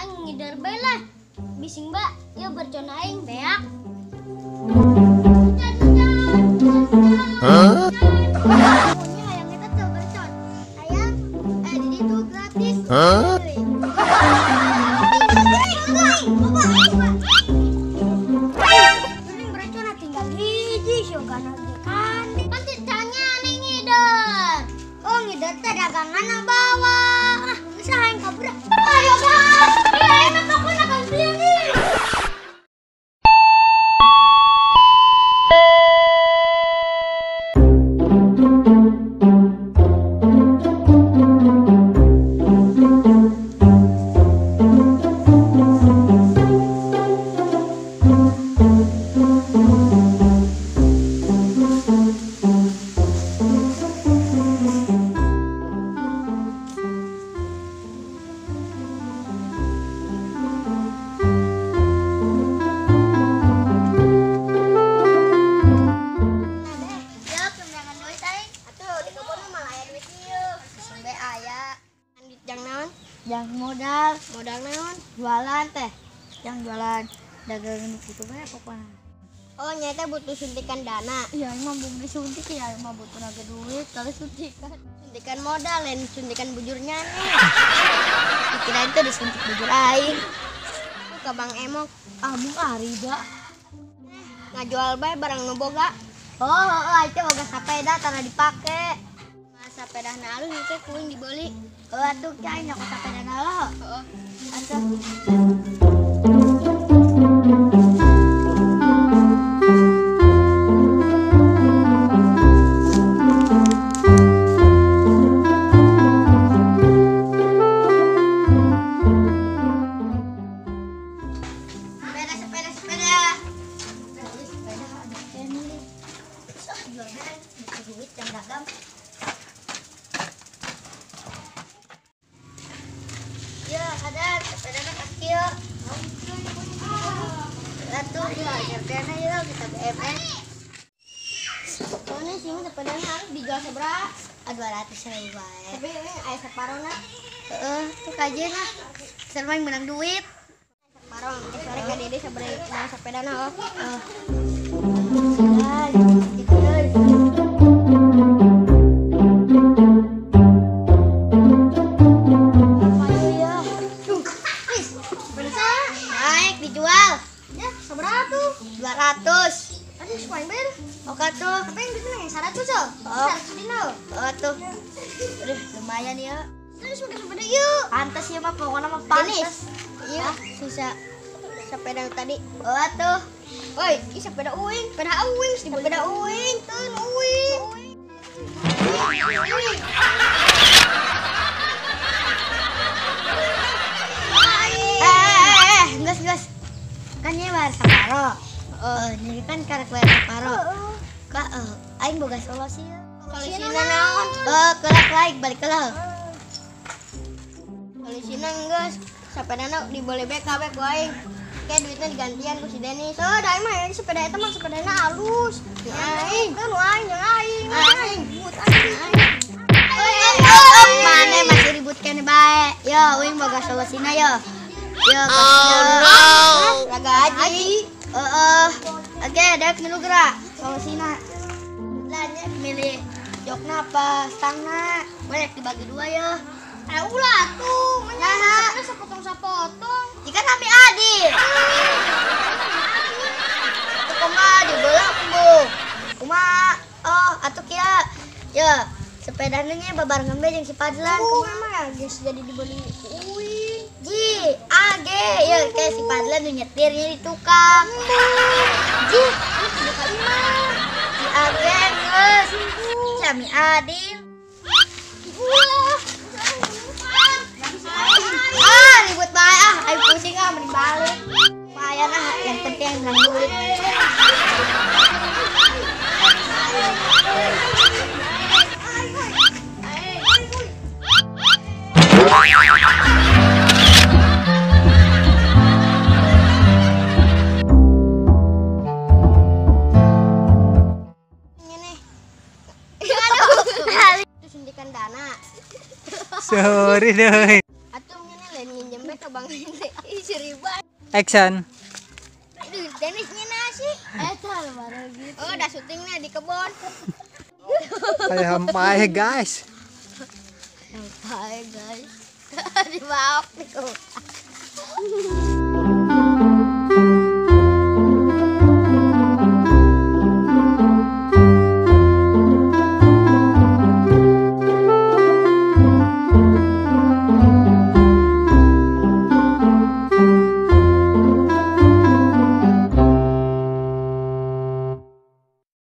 Aing ngider bae lah. Bising ba, ieu bercon aing beak. Hah? Punya hayang eta teu bercon. Hayang di ditu gratis. Hah? Mending bercon tinggal hiji siogana ge kan. Pasti tanya nih ngider. Oh ngider teh dagangan bawa. Ah, geus hayang kabur. Ayo guys. Ayo pokoknya akan beli nih. Yang modal, modal naon? Jualan teh. Yang jualan dagangan gitu bae pokoknya. Oh, nyata butuh suntikan dana. Iya, emang belum disuntik ya, emang butuh naga duit kalau suntikan. Suntikan modal, lain suntikan bujurnya nih. Dikirain tuh disuntik bujur aing. Ke Bang Emok. Ah, mung arida. Ngajual bae barang nu boga. Oh, itu boga sapeda tanah dipake. Sepeda na alus itu kuing dibeli. Oh, atuh cai nyokot sepeda na lo. Heeh. Atuh. Sepeda, sepeda, sepeda. Sepeda ada kene. Terus jualnya duit yang dagang. Ya, ada sepedana kaki ya. Atuh ya, sepedana ya kita BMN. Ini sih sepedana harus dijual seberapa? 200.000 bae. Tapi ini aya saparona. Heeh, tuh kajeun lah. Serba yang menang duit. Saparon, sore ka dede sabaraha sepedana oh. Heeh. Gitu euy. Dijual ya seberapa tuh? 200. Aduh, semuanya bayar. Oke tuh. Tapi yang duitnya yang 100 oh. 100 dino. Oh tuh. Aduh, lumayan ya. Terus pakai sepeda yuk. Pantes ya mah pokoknya mah pantes. Iya, sisa sepeda tadi. Oh tuh. Woi, ini sepeda uing, sepeda uing, sepeda uing, tuh uing. Gas. Kan ini bayar separo. Ini kan karek bayar separo. Kak, aing boga solusi. Solusina naon? Kelak laik balik kelak. Solusina geus, sepedana dibeli BKB ku aing. Kayak duitnya digantian ku si Denis. Oh, da mah sepeda eta mah sepedana alus. Aing, kan aing jeung aing. Aing ribut aing. Mana masih ribut keneh bae. Yo, uing boga solusina yo. Yo, oh no. Raga haji. Heeh. Oke, dek milu gerak. Solusina. Lah milih jokna apa stangna? Boleh dibagi dua ya. Ulah tuh, nah, sepotong-sepotong. Jika kami adil. Atuh kumaha dibelah bu. Kumaha? Oh, atuh kieu. Ya, sepedana nya babarengan bae jeung si Fadlan. Kumaha geus jadi dibeli uing. Ji, A G, ya kayak si Fadlan nu nyetirnya di tukang. Ji, buka imah. Si A G geus. Kami adil. Wah. Ah, ribut bae ah, ayo pusing ah mending balik. Lumayan ah, yang penting yang menang duit. Ini nih. Itu suntikan dana. Sorry doi. Atuh ngene lain nginjem ke Bang Abang ini ih seriban. Action. Aduh, Dennisnya nasi. Eta baru gitu. Oh, udah syutingnya di kebun. Kayak hampai guys. Sampai guys. Di bawah nih.